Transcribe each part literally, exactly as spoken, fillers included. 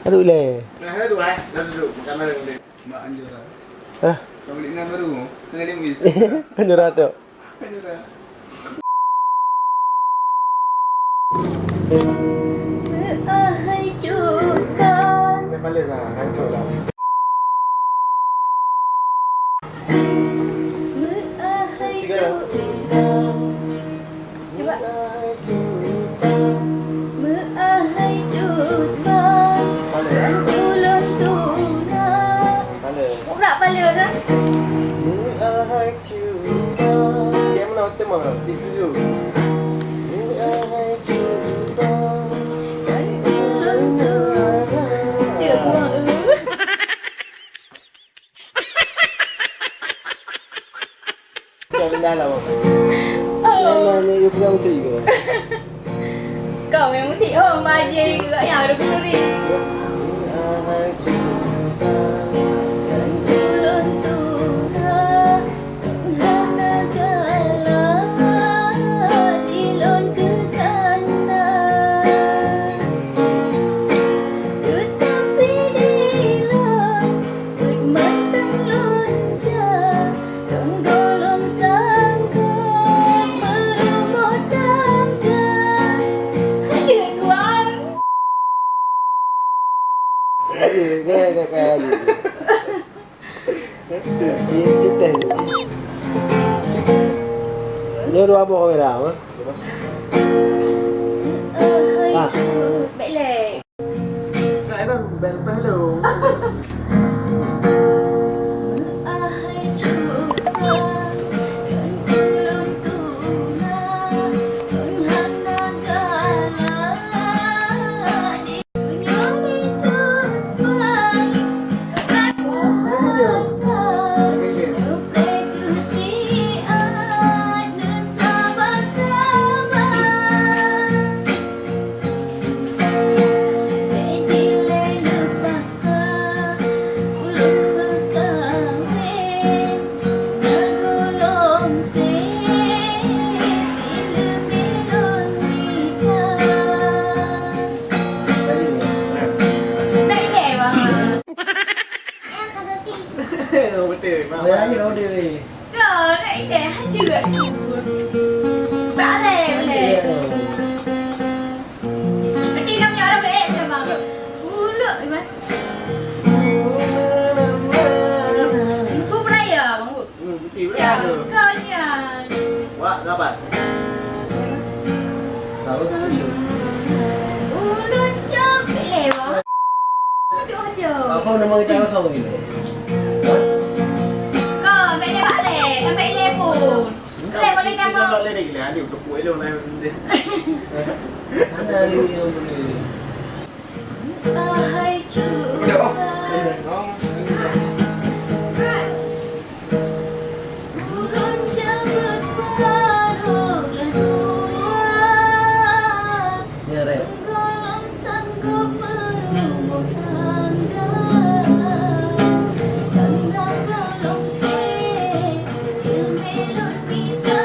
Aduh, leh. Nah, ada dua, eh. Dah duduk, makan bareng dia. Mak Anjura. Hah? Kau beli nan baru? Dengan linguis. Anjura tu. Anjura. Meu'ah hai cut bang. Dia balik lah, hancur lah. Meu'ah hai cut bang. Cuba. Meu'ah hai cut bang, balik. Kan ulôn tunak. Balik. Urak pala dah. Meu'ah hai cut bang. Dia mana hotel mana? Cik dulu. Meu'ah hai cut bang. Kan ulôn tunak. Dia buang, eh. Kau rendah lah, Bang. Oh. Yang nanya, you pegang betul juga. Kau memang betul. Oh, majé juga yang ada buri. Ulôn tuha hana galak ilôn keu ganda. Teutapi dilôn Buet mantong lôn jak, keu gohlom sanggob meurumoh tangga. Ajeuk kuang. Ajeuk, gaya, gaya, gaya ajeuk. Cit, cit teh. Nyoe dua boh kamera, mah. Ah. Bèk lé. Betul, mak. Dah, nak ilèe, hati kat tu. Tak leh, boleh. Nanti dah punya orang boleh, macam bang. Uluk, Iman. Mutu beraya, bang. Hmm, betul, betul. Cakap ni. Wak, sabar. Tahu tak? Ulun capek lewat. Aduh, aja. Apa nama kita kosong ni? Kau, ambil lewat leh. Ambil lewat phone. Boleh, boleh, dah, Bang. Boleh, boleh, boleh. Ada tepuk elok lah. Mana ada yang boleh? Ahai cuba. Boleh, Bang. Ulôn jaweueb barô lôn tuha. Ya, Rek. Gohlom sanggob meurumoh tangga. Tangga gohlom sép, ilmé lôn mita,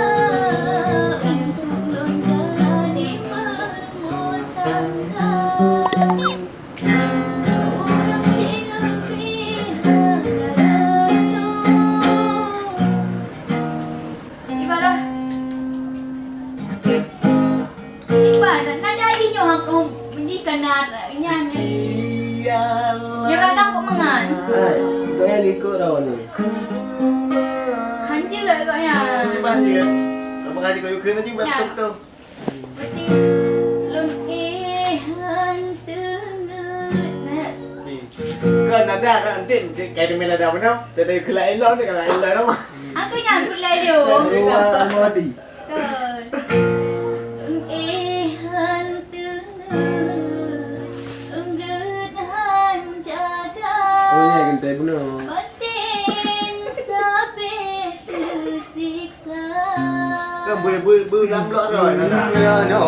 untuk lôn jalani peurumoh tangga. Ureueng sidroe pih hana lôn tuha. Ibarat Iban, nada jih nyoe aku jih kana nyan. Nyoe radang kok mangan. Hai, kau yang ikut rawan ni. Hanjeuet kok nyan. Iban je. Kamu ngaji kau ikut aja, Iban. Nyan. Betul. Berarti lôn éh han teungeut na. Kan ada kan, entin, kayak demi ada apa, no? Tadi kelak elok ni, kelak elok, no? Aku nyambut lah, yo. Dua, dua, tiga. Kon. Lôn éh han teungeut, lôn geuet han jaga. Oh, ya, genteng bunoe. Baten sabe teusiksa. Kan beu-, beu-, beu lam blok roi, nah. Ya, no.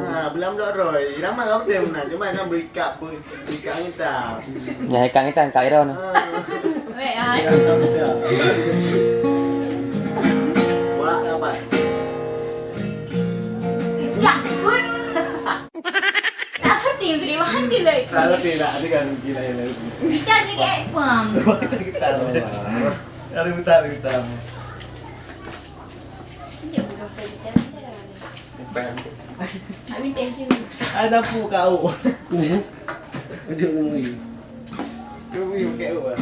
Nah, beu lam blok roi. Irama kan betul, nah. Cuma kan beu ikat, beu Ikat ngitar. Nyang ikat ngitar, ikat ira nyoe. Ah. Weh, ai. Ikat ngitar. Wah, apa? Jak pun. Tak, tapi nak ada kan gila yang lain. Gitar ni kayak pam. Gitar, gitar. Ada gitar, gitar. Tunjuk dulu ke gitar macam mana. Bukan. Nak minta izin. Ada pu kau. Tunjuk dulu. Dulu pakai apa?